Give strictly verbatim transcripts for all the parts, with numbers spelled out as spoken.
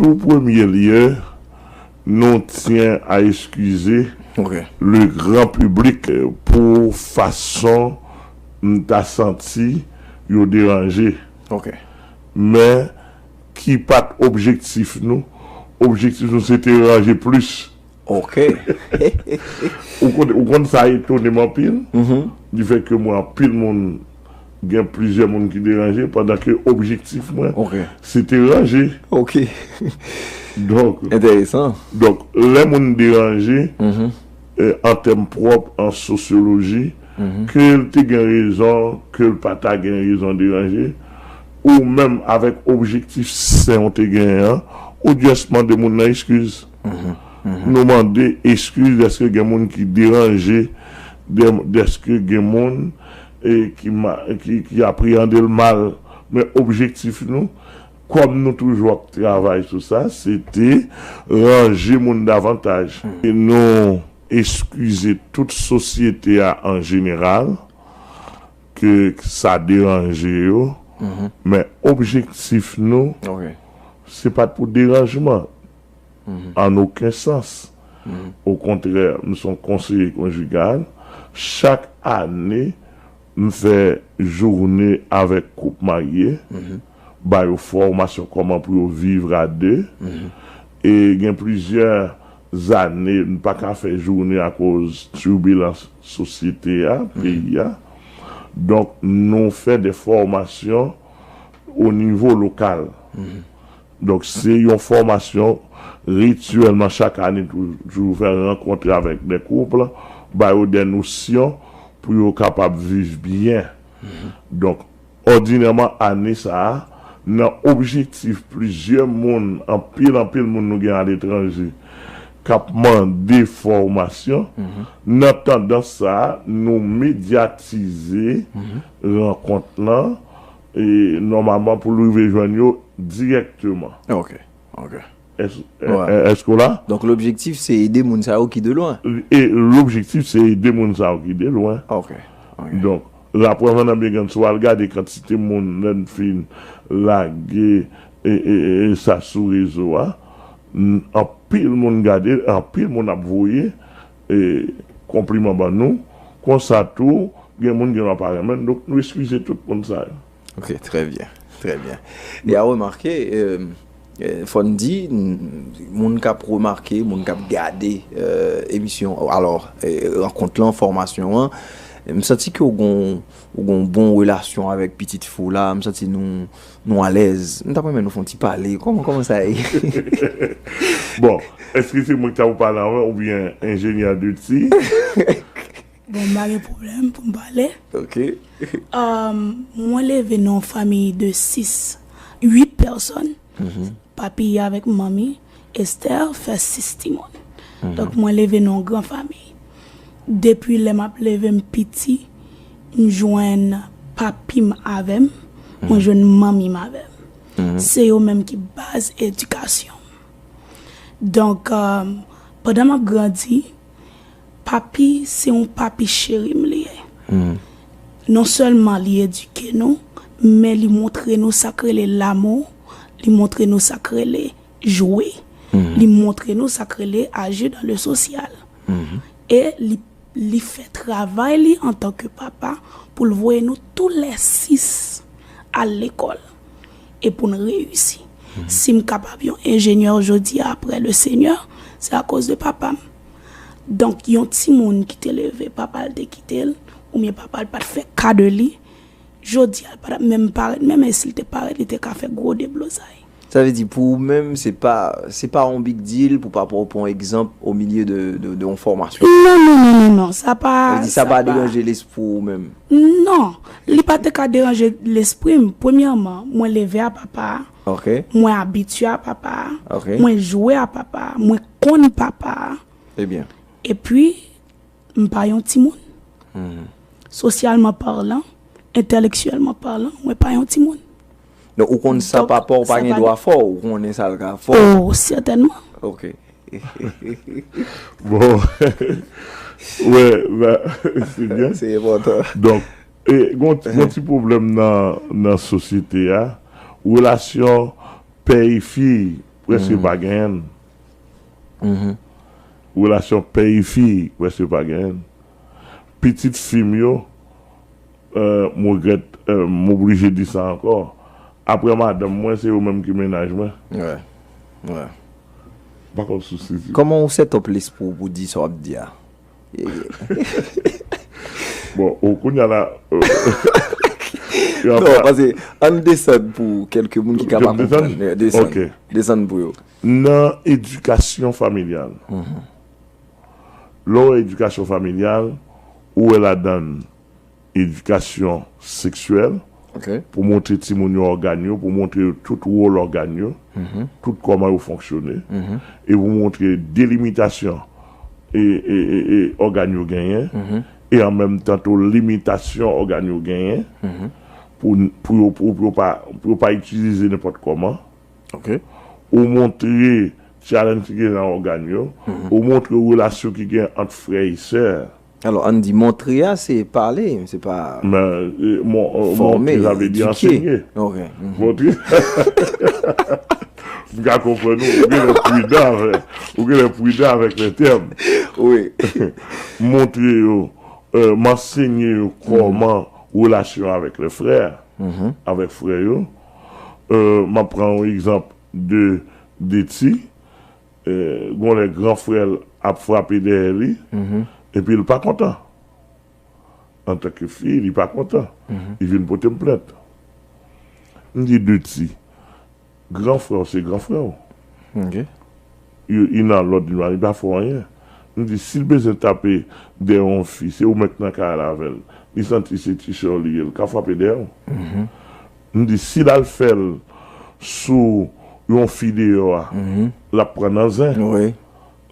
Tou premye lye, nou tyen a eskize Ok. le gran piblik pou fason m ta santi yo deranje. Ok. Men ki pa t objektif nou. Objektif nou se te ranje plis. Ok. Ou konn, ou konn sa etone m anpil. Li fè ke mwen anpil moun, gen plizyè moun ki deranje, pandan ke objektif mwen Ok. se te ranje. Ok. Donk, Enteresan. donk lè moun deranje, eh, an tèm pwòp, an sosyoloji, ke l te gen rezon, ke l pa ta gen rezon deranje, ou menm avèk objektif sen ou te genyen an, ou just mande moun nan eskiz. Nou mande eskiz dèske gen moun ki deranje, dè- dèske gen moun eh, ki, ma- ki, ki apreyande l mal. Men objektif nou, kòm nou toujou ap travay sou sa, se te ranje moun davantaj. E nou eskize tout sosyete a an jeneral ke sa deranje yo, men objektif nou, Ok. se pa t pou deranjman an okenn sans. Okontrè, m se yon konseye konjigal. Chak ane, m fè jounen avèk koup marye, ba yo fòmasyon kòman pou yo viv a de. E gen plizyè zane, m pa ka fè jounen akoz tibilans sosyete a, peyi a. Donk, nou fè de fòmasyon o nivo lokal. Donk, se yon fòmasyon rityèlman chak ane, toujou fè rankontre avèk de koup, ba yo de nosyon pou yo kapab viv byen. Donk, òdinèman, ane sa a, nan objektif plizyè moun, anpil, anpil moun nou gen aletranje, k ap mande fòmasyon, nan tandans sa a, nou medyatize rankont lan, e nòmalman pou l rive jwenn yo dirèkteman. Ok. Ok. Èske w la? Donk, lobjektif, se ede moun sa yo ki de lwen. E lobjektif, se ede moun sa yo ki de lwen. Ok. Ok. Donk, laprèv an nan byen grann, si w al gade kantite moun, lè n fin lage e, e, e, e sa sou rezo a, n- anpil moun gade, anpil moun ap voye e, konpliman ban nou. Konsa tou, gen moun gen dwa pa renmen n, donk nou eskize tout moun sa yo. Ok, trè byen, trè byen. E a remake, euh, euh, fò n di, n- moun k ap remake, moun k ap gade euh, emisyon, alò, euh, rankont lan, fòmasyon an, m santi ke w gon, w gon bon relasyon avèk pitit fi w la, m santi nou, nou alèz. M t ap renmen nou fè yon ti pale. Kòman, kòman sa ye? Bon, èske se mwen ki ta pou pale anvan oubyen enjenyè de ti? Bon, m pa gen pwoblèm pou m pale. Ok. Um, mwen leve nan yon fanmi de sis, uit pèsòn. Papi avèk manmi, Esther, fè sis timoun. Donk, mwen leve nan yon gran fanmi. Depi lè m ap leve m piti, m jwenn papi m avè m, mwen jwenn manmi m avè m. Se yo menm ki baz edikasyon m. Donk, um, pandan m ap grandi, papi se yon papi cheri m li ye. Non sèlman li edike nou, men li montre nou sa k rele lamou, li montre nou sa k rele jwe, li montre nou sa k rele aji dan le sosyal. E li, li fè travay li antanke papa pou l voye nou toulèsis al lekòl e pou n reyisi. Si m kapab yon enjenyè jodi a apre le Senyè, se akoz de papa m. Donk, yon timoun ki te leve, papa l te kite l, oubyen papa l pa t fè ka de li, jodi a l pa t ap menm parèt, menm e si l te parèt, li te ka fè gwo deblozay. Sa vle di, pou ou menm, se pa, se pa yon big deal pou papa w pran egzanp o milye de, de, de yon fòmasyon. Non, non, non, non, non, sa pa. Sa vle di, sa pa deranje lespri w menm. Non, li pa te ka deranje lespri m. Premyèman, mwen leve a papa a. Ok. Mwen abitye a papa a. Ok. Mwen jwe a papa a. Mwen konn papa a. Ebyen. Epi, m pa yon timoun. Sosyalman palan, entèlektyèlman palan, mwen pa yon timoun. Donk, ou konn sa papa w pa gen dwa fè w, ou konnen sa l ka fè w. Oh, sètènman. Ok. Bon. Wè, ba, se byen. Se enpòtan. Donk, e, gon, gon ti pwoblèm nan, nan sosyete a. Relasyon pè e fi, prèske pa genyen. Relasyon pè e fi, prèske pa genyen. Pitit fi m yo, euh, m regrèt, euh, m oblije di sa ankò. Apre madanm mwen, se yo menm ki mennaj mwen. Wè. Wè. M pa konn si w sezi. Kòman ou set up lespri w pou di sa w ap di a? Bon, ou kounye a la. Non, paske ann desann pou kèlke moun ki ka pa konprann. Desann. Desann pou yo. Nan edikasyon familyal. Lè w wè edikasyon familyal, ou wè ladan l edikasyon seksyèl, pou montre timoun yo ògàn yo, pou montre yo tout wòl ògàn yo, tout kòman yo fonksyone, e pou montre delimitasyon e, e, e, e ògàn yo genyen, e an menm tan tou limitasyon ògàn yo genyen, pou, pou yo, pou, pou yo pa, pou yo pa itilize nenpòt kòman. Ou montre challenge ki gen nan ògàn yo, ou montre relasyon ki gen ant frè e sè. Alò, ann di montre a, se pale, se pa. Men, e, mon, e, Fòme, montre, sa vle di edike. Ansenye. Ok. Montre. M ka konprann ou, ou genlè pridan avèk, ou genlè pridan avèk le tèm. Wi. Montre yo, euh, m ansenye yo kòman relasyon avèk le frè, avèk frè yo. Euh, m ap pran yon egzanp de, de ti, euh, gon lè gran frè l ap frape dèyè li, epi l pa kontan. Antanke fi, li pa kontan. Li vin pote m plent. M di de ti, gran frè w se gran frè w. Ok. Li nan lòd li, li pa fè w anyen. M di, si l bezwen tape dèyè yon fi, se ou menm k nan kay la avè l. Li santi se ti sè w li ye, l ka frape dèyè w. M di, si l al fè l sou yon fi deyò a, l ap pran nan zen. Wi.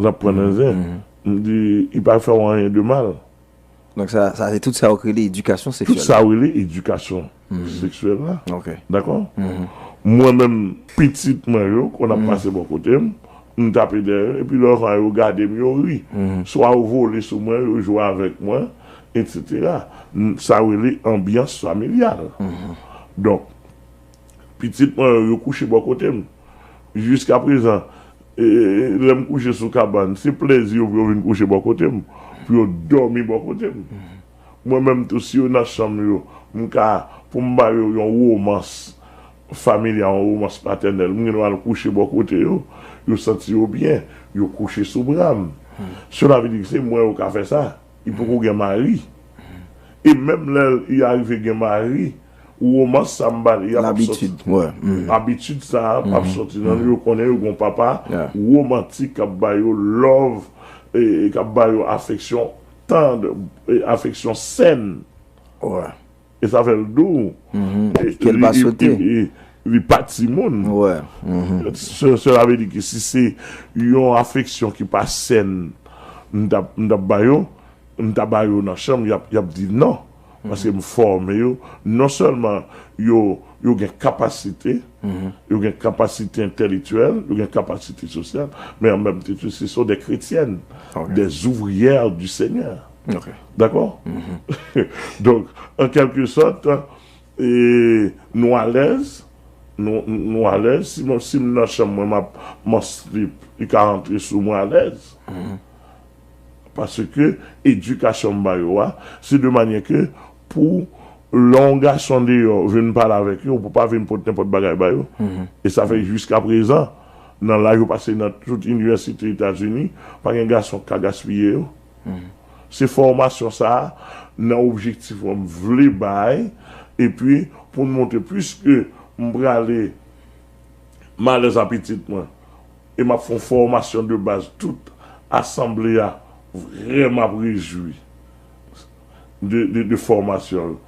L ap pran nan zen. M di, li pa fè w anyen de mal. Donk, sa, sa se tout sa yo rele edikasyon Tout seksyèl. Sa rele edikasyon seksyèl la. Ok. Dakò? Mwen menm, pitit mwen yo, kon ap pase bò kote m, m tape dèyè yo, epi lè yo gade m, yo ri. Swa yo vole sou mwen, yo jwe avèk mwen, etsetera. N- Sa rele anbyans familyal. Donk, pitit mwen yo, yo kouche bò kote m. Jiskaprezan, e, e, lè m kouche sou kabann, se plèzi yo pou yo vin kouche bò kote m, pou yo dòmi bò kote m. Mwen menm tou, si yo nan chanm yo, m ka, pou m ba yo yon womans familyal, yon womans patènèl, m gen dwa al kouche bò kote yo, yo santi yo byen, yo kouche sou bra m. Cela veut dire que se mwen yo ka fè sa. Li poko gen mari. E menm lè li arive gen mari, womans sa m ba li a p ap soti. Labitid, wè. Mhm. Abitid sa a p ap soti nan li, yo konnen yo gon papa womantik k ap ba yo love, e, e k ap ba yo afeksyon tand, e, afeksyon sèn. Wè. E sa fè l dou. E Kè l pa sote. Li, li, li pa timoun. Wè. Mhm. Se, cela veut dire que si se yon afeksyon ki pa sèn, m t ap, m t ap ba yo, m ta ba yo nan chanm, y ap, y ap di non. Paske m fòme yo. Non sèlman yo, yo gen kapasite, yo gen kapasite entèlektyèl, yo gen kapasite sosyal, men an menm tan tou, ce sont des chrétiennes, Ok. Des ouvrières du Seigneur. Ok. Dakò? Donk, an kèlke sòt, e, nou alèz, nou, nou alèz. Si mwen, si m nan chanm mwen, m ap, m an slip, li ka rantre sou mwen alèz. Paske edikasyon m ba yo a, se de manyè ke pou lè yon gason deyò vin pale avèk yo, ou pa vin pote nenpòt bagay ba yo. E sa fè jiskaprezan, nan laj yo pase nan tout inivèsite Etazini, pa gen gason k ka gaspiye yo. Se fòmasyon sa a, nan objektif mwen, m vle bay, epi pou n montre, piske m prale m alèz a pitit mwen, e m ap fè yon fòmasyon de baz, tout asanble a vrèman ap rejwi de, de, de fòmasyon yo.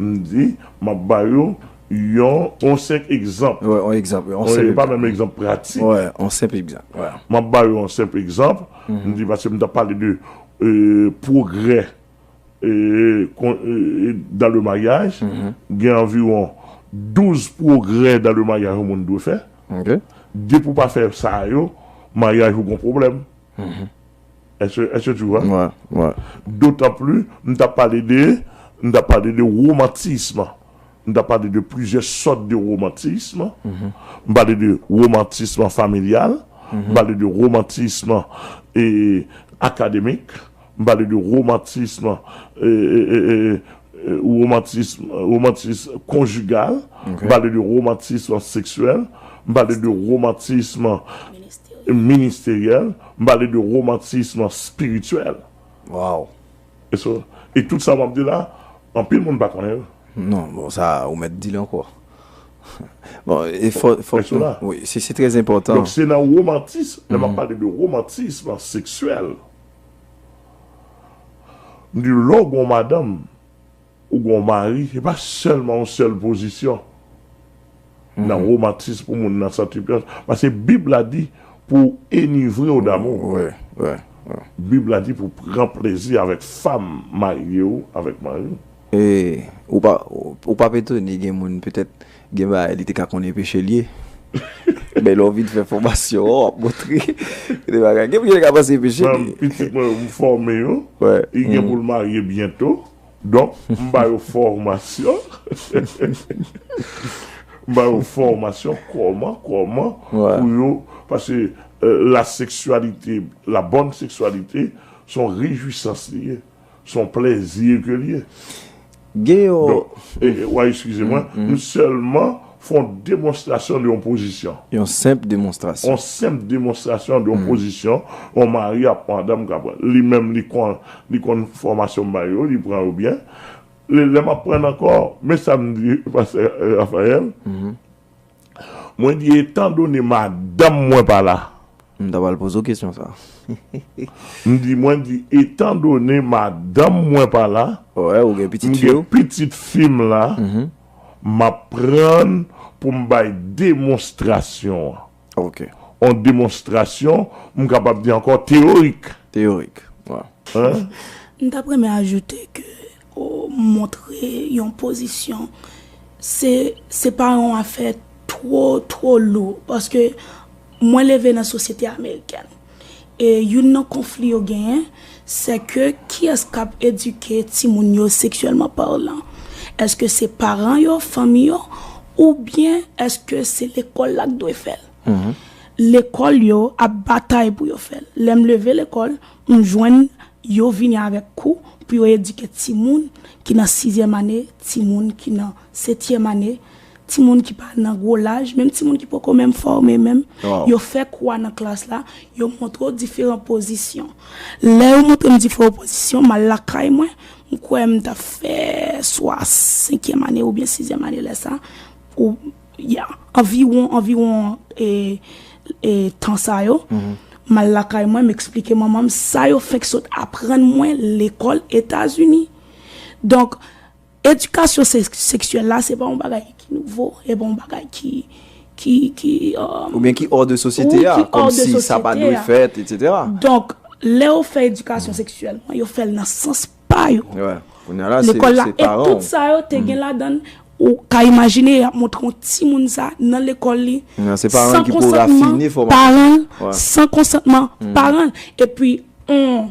M di, m ap ba yo yon, yon senk egzanp. Wè, yon egzanp. Yon Yon, senp e pa egzanp. Menm egzanp pratik. Wè, yon senp egzanp. Wè. M ap ba yo yon senp egzanp. M di, paske m t ap pale de, e, pwogrè, e, kon, e, e, dans le mariage, gen anviwon douz pwogrè dans le mariage yon moun dwe fè. Ok. Depi w pa fè sa yo, maryaj ou gon pwoblèm. Est-ce, est-ce que tu vois? Wè, wè. D'autant plus, m t ap pale de, m t ap pale de romantisme. M ta pale de plizyè sòt de romantisme. M pale de romantisme familial, m pale de romantisme, e, akademik, m pale de romantisme, e, e, e, e, e, romantisme, romantisme konjigal, m pale de romantisme seksyèl, m pale de romantisme ministeryèl, m pale de romantisme espirityèl. Wow. E, so, e tout sa m ap di la, anpil moun pa konnen yo. Non, bon, sa, ou mèt di l ankò. Bon, e fò, fò, Èske la? Wi, se, se trè enpòtan. Donk, se nan romantis, lè m ap pale de romantisme seksyèl, m di lè w gon madanm, ou gon mari, se pa sèlman yon sèl pozisyon. Nan romantis pou moun nan santi pyès. Paske Bib la di pou enivre w damou. Wi, wi, wi. Bib la di pou pran plezi avèk fanm marye w, avèk mari w. E ou pa, ou, ou p ap etone, gen moun petèt, gen bagay li te ka konnen peche l ye. Men lè w vin fè fòmasyon an, w ap montre de bagay. Gen moun ki te ka panse peche Mwen, li. Pitit mwen, m fòme yo. Wè. Li gen pou l marye byento. Donk, m ba yo fòmasyon. M ba yo fòmasyon kòman, kòman Wè. pou yo. Paske, euh, la sexualité, la bonne sexualité, se yon rejwisans li ye. Se yon plèzi ke li ye. Gen yon Donk, e, e, wa, eskize mwen, m sèlman fè yon demonstrasyon de yon pozisyon. Yon senp demonstrasyon. Yon senp demonstrasyon de yon pozisyon, yon mari ak madanm k ap pran. Li menm, li konn, li konn fòmasyon m ba yo, li pran yo byen. Lè, lè m ap pran ankò, men sa m di, Pastè Raphaël, mwen di, etandone madanm mwen pa la, M ta pral poze w kesyon sa. M di, mwen di, etandone madanm mwen pa la, Wè, ou gen pitit m fi gen w. Pitit fi m la, m ap pran pou m bay demonstrasyon an. Ok. Yon demonstrasyon, m kapab di ankò teyorik. Teyorik. Wè. Hein? M t ap renmen ajoute ke o, montre yon pozisyon, se, se pa yon afè twò, twò lou. Paske mwen leve nan sosyete amerikèn. E youn nan konfli yo genyen, se ke kiyès k ap edike timoun yo seksyèlman palan? Èske se paran yo, fanmi yo, oubyen èske se lekòl la k dwe fè l? Lekòl yo ap batay pou yo fè l. Lè m leve lekòl, m jwenn yo vini avèk kou pou yo edike timoun ki nan sizyèm ane, timoun ki nan setyèm ane, timoun ki pa nan gwo laj, menm timoun ki poko menm fòme menm, Wow. Yo fè kou a nan klas la, yo montre w diferan pozisyon. Lè yo montre m diferan pozisyon, m al lakay mwen, m kwè m t ap fè swa senkyèm ane oubyen sizyèm ane lè sa, ou, ya, anviwon, anviwon, e, e, tan sa yo. M al lakay mwen, m eksplike manman m sa yo fenk sot aprann mwen lekòl Etazini. Donk, edikasyon se-, seksyèl la, se pa yon bagay ki nouvo, e pa yon bagay ki, ki, ki, euh, Oubyen ki hors de société wi, a, ki hors de kòmsi sa pa société dwe a. Fèt, et cetera. Donk, lè yo fè edikasyon seksyèl, yo fè l nan sans pa yo. Wè. Kounye a la, se Lekòl la, se e paran tout w. Sa yo te gen ladan, ou ka imajine y ap montre yon timoun sa nan lekòl li, Non, se paran san ki pou konsantman rafine fòmasyon. Paran l, Wè. San konsantman paran l, epi yon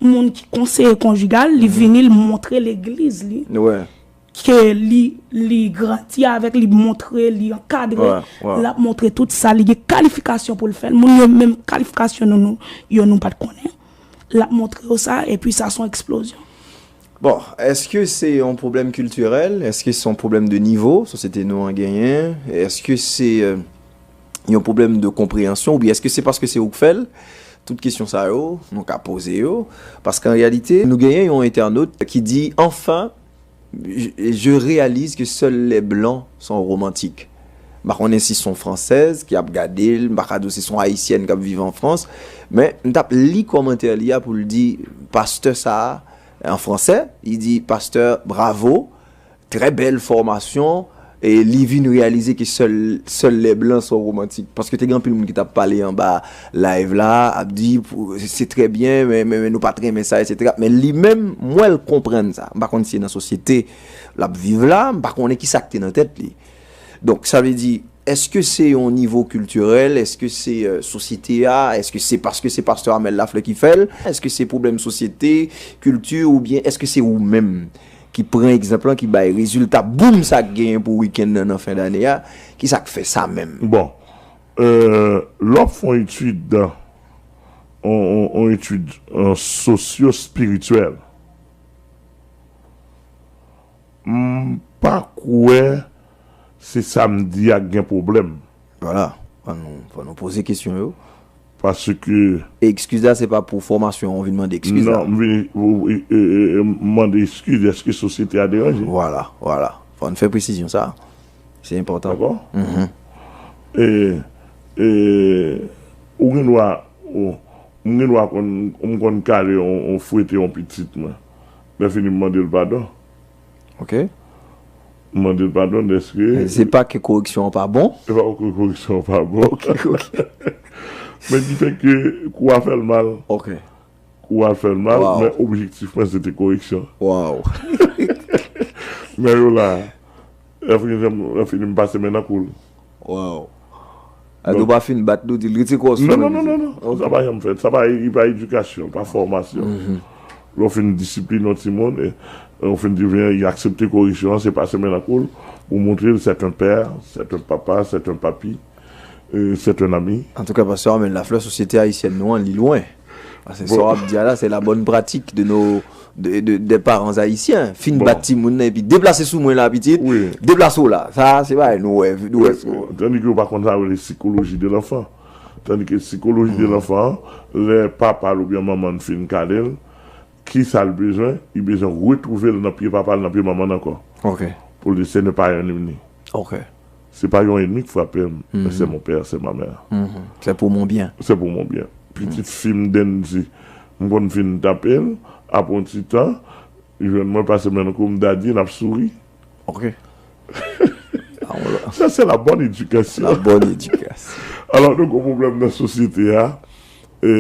moun ki konseye konjigal, li vini, li montre legliz li, Wè. ke li, li grandi avèk, li montre, li ankadre, Wè, wè. L ap montre tout sa, li gen kalifikasyon pou l fè l. Moun yo menm kalifikasyon nou, nou, yo nou pa t konnen. L ap montre yo sa, epi sa se yon eksplozyon. Bon, èske se yon pwoblèm kiltirèl? Èske se yon pwoblèm de nivo sosyete nou an genyen? Èske se, euh, yon pwoblèm de konpreyansyon? Oubyen èske se paske se ou k fè l? Tout kesyon sa yo, nou ka poze yo. Paske an reyalite, nou genyen yon entènot ki di, enfin, je, je réalise que seuls les blancs sont romantiques. M pa konnen si se yon fransèz ki ap gade l, m pa ka di w si se yon ayisyèn k ap viv an Frans, men m t ap li kòmantè li a pou l di, pastè sa a, an fransè, li di, pastè, bravo, très belle formation, e li vin reyalize ke sèl, sèl les blancs sont romantiques. Paske te gen anpil moun ki t ap pale anba live la, ap di, pou, se trè byen, men, men, men nou pa t renmen sa, et cetera. Men li menm, m wè l konprann sa. M pa konn si se nan sosyete l ap viv la, m pa konnen ki sa k te nan tèt li. Donk, sa vle di, èske se yon nivo kiltirèl? Èske se, euh, sosyete a? Èske se paske se pastè Amel Lafleur ki fè l? Èske se pwoblèm sosyete, kilti, oubyen èske se ou menm ki pran egzanp lan, ki bay rezilta boum sa k genyen pou wikenn nan, nan fen dane a, ki sa k fè sa menm? Bon, euh, lè w ap fè yon etid, yon, yon, yon etid euh, sosyo-espirityèl, m pa kwè se sa m di a k gen pwoblèm. Vwala, fò nou, fò nou poze kesyon yo. Paske E eskiz la, se pa pou fòmasyon an, ou vin mande eskiz la. Non, m vin ou- e- e- e- m mande eskiz, èske sosyete a deranje? Vwala, vwala. Fò n fè presizyon sa. Se enpòtan. Dakò? E, e, ou gen dwa, ou, m gen dwa konn, m konn kale, on, on fwete on pitit mwen. Lè fini m mande l padon. Ok. M mande l padon dèske Se pa ke koreksyon an pa bon. E pa ke koreksyon an pa bon. Ok, ok. Men ki fè ke kou a fè l mal. Ok. Kou a fè l mal, Wow. Men objektif mwen se te koreksyon. Wow. Men yo la, lè fini, lè fini m pase men nan kou l. Wow. Ado pa fin bat nou, di l rete kò sou Non, mwen, non, non, li non, di. non. Sa pa janm fèt. Sa pa, li pa edikasyon, pa fòmasyon. Lè w fin disipline yon timoun, e, lè w fin di, vin, li aksepte koreksyon an, se pase men nan kou l, ou montre l, c'est un père, c'est un papa, c'est un papi, e, c'est un ami. Antouka, pastè Armel Lafleur, sosyete ayisyèn nou an, li lwen. Paske sa w ap di a la, se la bonne pratique de nos, de, de, des parents haïtiens. Fin bat timoun nan, epi deplase sou mwen la, pitit. Wi. Deplase w la. Sa, se bagay nou wè, nou wè. Tandis ke yo pa konn sa yo rele psychologie de l'enfant. Tandis que psychologie de l'enfant, lè papa l oubyen manman l fin kale l, ki sa l bezwen? Li bezwen retwouve l nan pye papa l, nan pye manman l ankò. Ok. Pou l di, ce n'est pas un ennemi. Ok. Se pa yon ennemi k frape m, men c'est mon père, c'est ma mère. Se pou mon byen. Se pou mon byen. Pitit fi m Dendy, m konn fin tape l, apre yon ti tan, li jwenn mwen pase men nan kou m, daddy, n ap souri. Ok. Sa se la bonne éducation. La bonne éducation. Alò, nou gen pwoblèm nan sosyete a, e,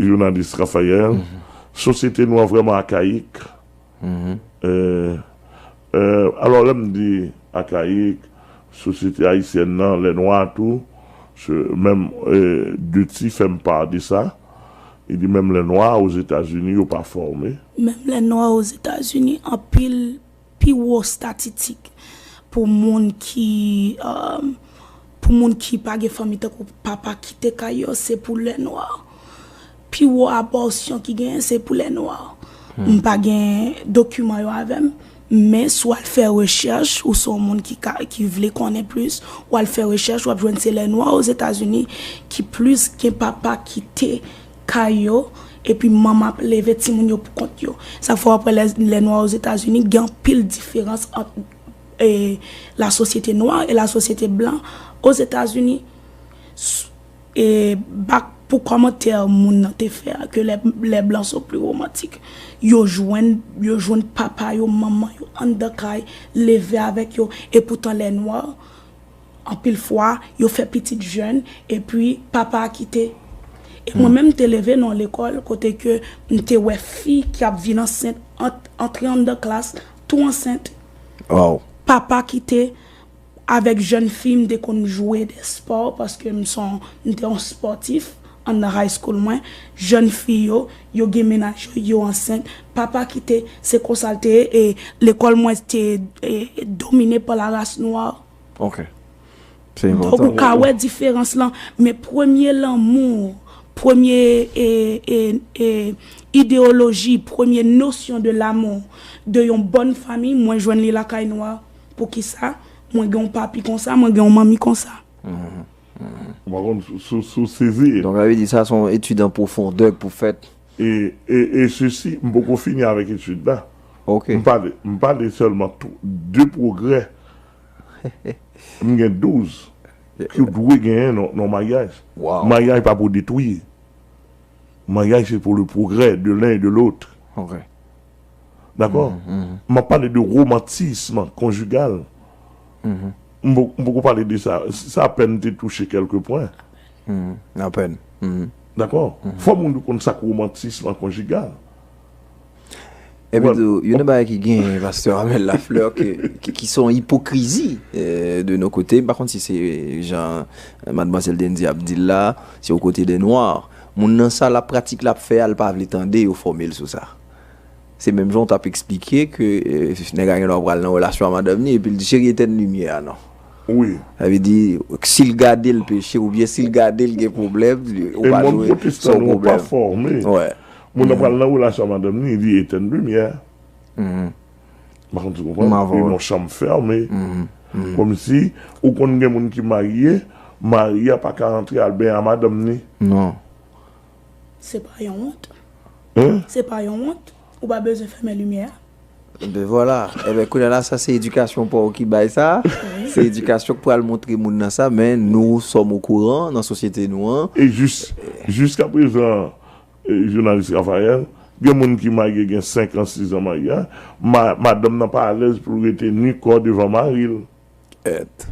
jounalis Raphaël, sosyete nou an vrèman akayik. E, e, alò, lè m di akayik, sosyete ayisyèn nan, lè nwa tou, se, menm e, Dutty fè m pa de sa. Li di menm lè nwa Ozetazini, yo pa fòme. Menm lè nwa Ozetazini, anpil pi wo estatitik pou moun ki, um, pou moun ki pa gen fanmi tankou papa kite kay yo, se pou lè nwa. Pi wo abòsyon ki genyen, se pou lè nwa. M pa gen dokiman yo avè m, men si w al fè rechèch, ou se yon moun ki, ka, ki vle konnen plis, w al fè rechèch, w ap jwenn se lè nwa Ozetazini ki plis gen papa kite kay yo, epi manman ap leve timoun yo pou kont yo. Sa fè w ap wè lè, lè nwa Ozetazini gen anpil diferans ant e, la sosyete nwa e la sosyete blan Ozetazini. S- E, bak pou kòmantè moun nan te fè a, ke les, les blancs sont plus romantiques. Yo jwenn, yo jwenn papa yo, manman yo, anndan kay, leve avèk yo, e poutan lè nwa, anpil fwa, yo fè pitit jèn, epi papa a kite. E mwen menm, m te leve nan yon lekòl kote ke m te wè fi ki ap vin ansent ant, antre anndan klas, tou ansent. Wow. Papa kite avèk jèn fi, m te konn jwe de spò, paske m se yon, m te yon spòtif anndan high school mwen. Jèn fi yo, yo gen mennaj yo, yo ansent. Papa kite, se konsa l te ye, e lekòl mwen te e, domine pa la ras nwa. Ok. Se Donk, enpòtan. ou ka wè diferans lan, men premye lanmou, premye e, e, e, ideyoloji, premye nosyon de l'amour de yon bòn fanmi, mwen jwenn li lakay nwa. Poukisa? Mwen gen yon papi konsa, mwen gen yon manmi konsa. Ou pa konn sou, sou, sou sezi. Donk, sa vle di sa se yon etid an pwofondè k pou fèt. E, e, e sesi, m poko fini avèk etid la. Ok. M pale, m pale sèlman tou- de pwogrè. M gen douz ki w dwe genyen nan, nan maryaj. Wow. Maryaj pa pou detwi. Maryaj se pou le progrès de l'un et de l'autre. Ok. Dakò? M ap pale de romantisme conjugal. M po- m poko pale de sa. Sa apèn te touche kèlke pwen. Apèn. Dakò? Fò moun yo konn sa k romantisme conjugal. Epi tou, youn nan bagay ki gen pastè Armel Lafleur ki, ki, ki se yon ipokrizi eh, de nos côtés. M pa konn si se jan eh, madmwazèl Dendy ap di l la, se o kote dè nwa. Moun nan sa l ap pratik l ap fè a, l pa vle tande yo fòme l sou sa. Se menm jan w t ap eksplike ke eh, nèg la gen dwa pral nan relasyon a madanm li epi l di cheri etèn limyè a non. Wi. Sa vle di si l gade l peche oubyen si l gade l gen pwoblèm, ou pa dwe. Se yon pwoblèm. Fòme. Moun nan pral nan relasyon a madanm li, li etèn limyè. M pa konn si w konprann. Li nan chanm fèmen. Kòmsi ou konn gen moun ki marye, mari a pa ka antre al benyen a madanm li. Non. Se pa yon wont. Hein? Se pa yon wont. Ou pa bezwen fèmen limyè a. Ben vwala. Ebyen kounye a la sa se edikasyon pa w ki bay sa. Se edikasyon k pral montre moun nan sa, men nou sòm okouran nan sosyete nou an. E jis, jiska prezan, e, jounalis Raphaël, gen moun ki marye gen senk an, sis an maryaj, ma, madanm nan pa alèz pou l rete ni kò devan mari l. Et.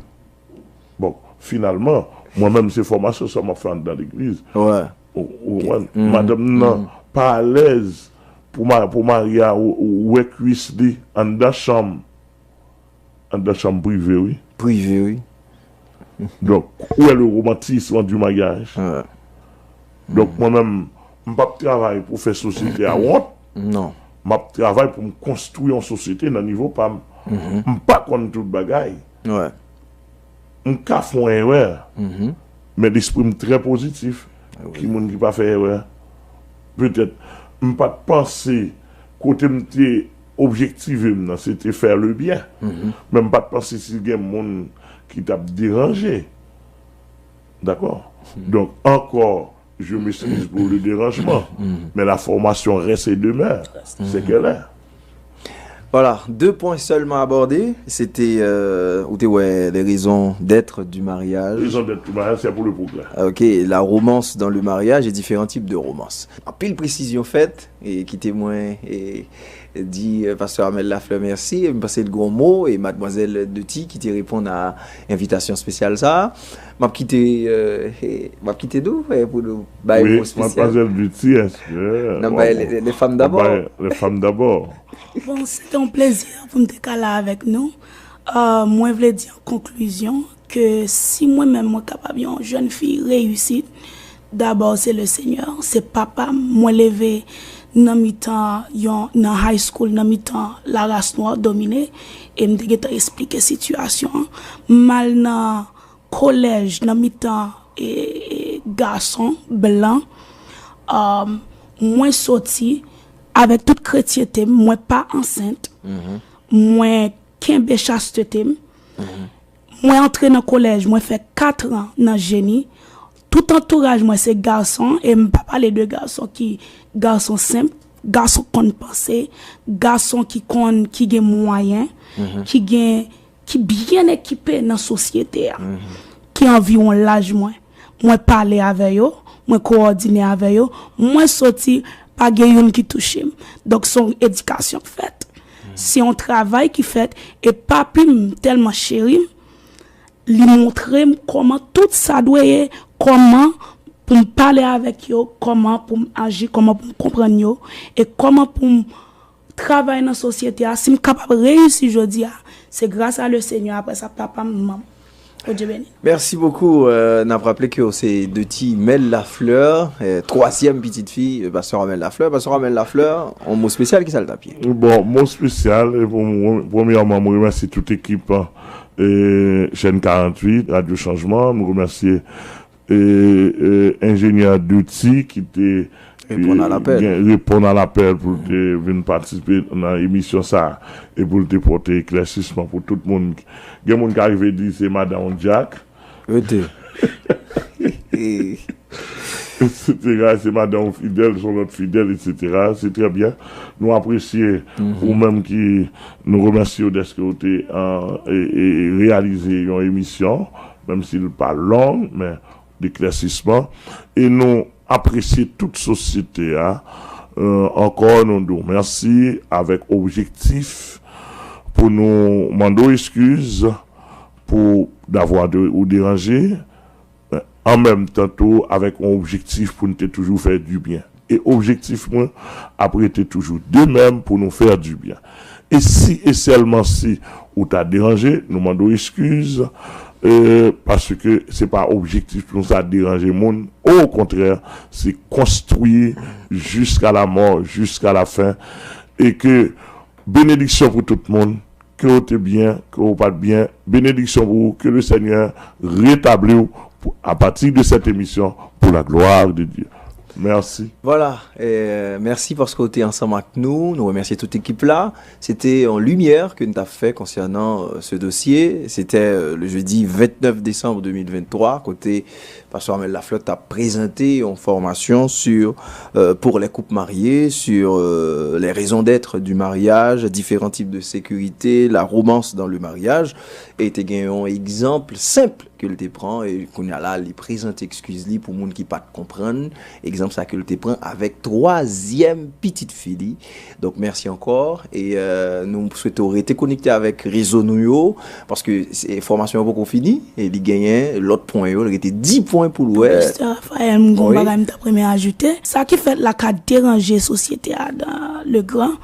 Bon, finalman, mwen menm se fòmasyon sa m ap fè anndan legliz. Wè. Ou, ou konprann? Madanm nan pa alèz pou, ma, pou mari a w, w, wè kwis li anndan chanm. Anndan chanm prive, wi. Prive, wi. Donk, où est le romantisme du mariage? Wè. Donk, mwen menm, m p ap travay pou fè sosyete a wont. Non. M ap travay pou m konstwi yon sosyete nan nivo pa m. M pa konn tout bagay. Wè. M ka fè yon erè, men lespri m trè pozitif. Ki moun ki pa fè erè? Petèt, m pa t panse kote m te objektive m nan, se te fè le byen. Men m pa t panse si gen moun ki t ap deranje. Dakò? Donk, ankò, je m'excuse pour le dérangement, mais la formation reste et demeure ce qu'elle est. Voilà, deux points seulement abordés. C'était, euh, ou te wè, les raisons d'être du mariage. Raison d'être du mariage, c'est pour le progrès. Ok, la romance dans le mariage et différents types de romance. Anpil presizyon fèt, e kite mwen e, di euh, pastè Armel Lafleur mèsi. M panse l gen yon mo, e madmwazèl Duty ki te reponn a envitasyon espesyal sa a. M ap kite, euh, e, m ap kite nou e, pou nou bay Oui, mo espesyal. Mademoiselle Duty, est-ce que... N ap bay les, les femmes d'abord. Les femmes d'abord. Bon, se te yon plezi pou m te ka la avèk nou. Euh, mwen vle di an konklizyon ke si mwen menm mwen kapab yon jèn fi reyisit, dabò se le Seigneur, se papa m. Mwen leve nan mitan yon nan high school, nan mitan laras nwa domine, e m te gentan esplike sitiyasyon an. M al nan kolèj nan mitan e, e, gason blan. Um, mwen soti avèk tout kretyente m, mwen pa ansent. Mwen kenbe chastete m. Mwen antre nan kolèj, mwen fè kat an nan jeni. Tout antouraj mwen se gason, e m pa pale de gason ki gason senp, gason konn panse, gason ki konn, ki gen mwayen, ki gen, ki byen ekipe nan sosyete a, ki anviwon laj mwen. Mwen pale avè yo, mwen kowòdine avè yo, mwen soti, pa gen youn ki touche m. Donk se yon edikasyon k fèt. Se yon travay ki fèt, e papi m tèlman cheri m, li montre m kòman tout sa dwe ye, kòman pou m pale avèk yo, kòman pou m aji, kòman pou m konprann yo, e kòman pou m travay nan sosyete a. Si m kapab reyisi jodi a, se gras a le Senyè, apre sa papa m, manman m. Bondye beni. Merci beaucoup. Euh, n ap raple ke se Duty Mel Lafleur, euh, twazyèm pitit fi euh, pastè Armel Lafleur. Pastè Armel Lafleur, yon mo espesyal, kisa l t ap ye? Bon, mo espesyal, e pou mwen, premyèman, mwen remèsye tout ekip euh, Chaîne quarante-huit, Radio Changement. Mwen remèsye e, e, enjenyè Duty ki te Reponn a lapèl. Gen, reponn a lapèl pou l te vin patisipe nan emisyon sa a e pou l te pote eklèsisman pou tout moun. Gen moun ki arive di se madanm Jack. Rete. Etsetera. Se madanm Fidèl, se yon lòt Fidèl, etsetera. Se trè byen. Nou apresye ou menm ki nou remèsye w dèske w te an, e, e, reyalize yon emisyon, menm si l pa long, men deklèsisman. E nou apresye tout sosyete a. Euh, ankò, nou di w mèsi avèk objektif pou nou mande w eskiz pou davwa de, ou deranje, an menm tan tou avèk yon objektif pou n te toujou fè dibyen. E objektif mwen ap rete toujou de menm pou nou fè dibyen. E si e sèlman si ou ta deranje, nou mande w eskiz, euh, paske se pa objektif nou sa deranje moun. Okontrè, se konstwi jiska la mò, jiska la fen. e ke benediksyon pou tout moun, ke w te byen, ke w pa t byen, benediksyon pou ou, ke le Senyè retabli w pou, à partir de cette émission, pour la gloire de Dieu. Mèsi. Vwala, eh, mèsi paske w te ansanm ak nou. Nou remèsye tout ekip la. Se te yon limyè ke n t ap fè konsènan euh, ce dossier. Se te euh, le jeudi vingt-neuf décembre deux mille vingt-trois, kote Pastè Amel Lafleur t ap prezante yon formation sur euh, pour les couples mariés, sur euh, les raisons d'être du mariage, différents types de sécurité, la romance dans le mariage. E te gen yon egzanp senp ke l te pran, e kounye a la, li prezante ekskiz li pou moun ki pa t konprann egzanp sa ke l te pran avèk twazyèm pitit fi li. Donk, mèsi ankò, e euh, nou swete w rete konekte avèk rezo nou yo, paske se- fòmasyon an poko fini, e li genyen lòt pwen yo, li rete dis pwen pou l wè. Pastè Raphaël, m gon Wi. Bagay m t ap renmen ajoute. Sa ki fèt la ka deranje sosyete a dan le gran,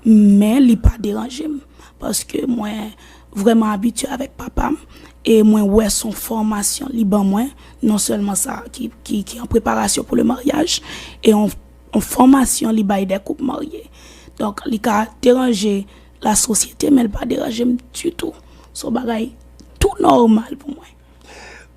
men li pa deranje m. Paske mwen vrèman abitye avèk papa m, e mwen wè se yon fòmasyon li ban mwen, non sèlman sa ki, ki, ki an preparasyon pou le maryaj, e yon, yon fòmasyon li bay de koup marye. Donk, li ka deranje la sosyete, men li pa deranje m ditou. Se yon bagay tou nòmal pou mwen.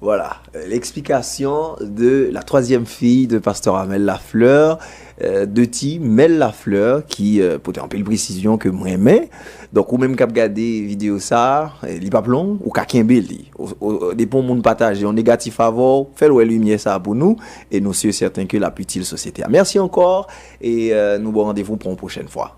Voilà, euh, l'explication de la troisième fille de Pasteur Amel Lafleur, euh, de ti Mel Lafleur, ki euh, pote anpil presizyon ke m renmen. Donk, ou menm k ap gade videyo sa, eh, li p ap long, ou ka kenbe li. Ou, ou, depi yon moun pataje yon negatif avè w, fè l wè limyè sa pou nou, e nou si e sèten ke l ap itil sosyete a. Mèsi ankò, e euh, nou ba w randevou pou yon pwochèn fwa.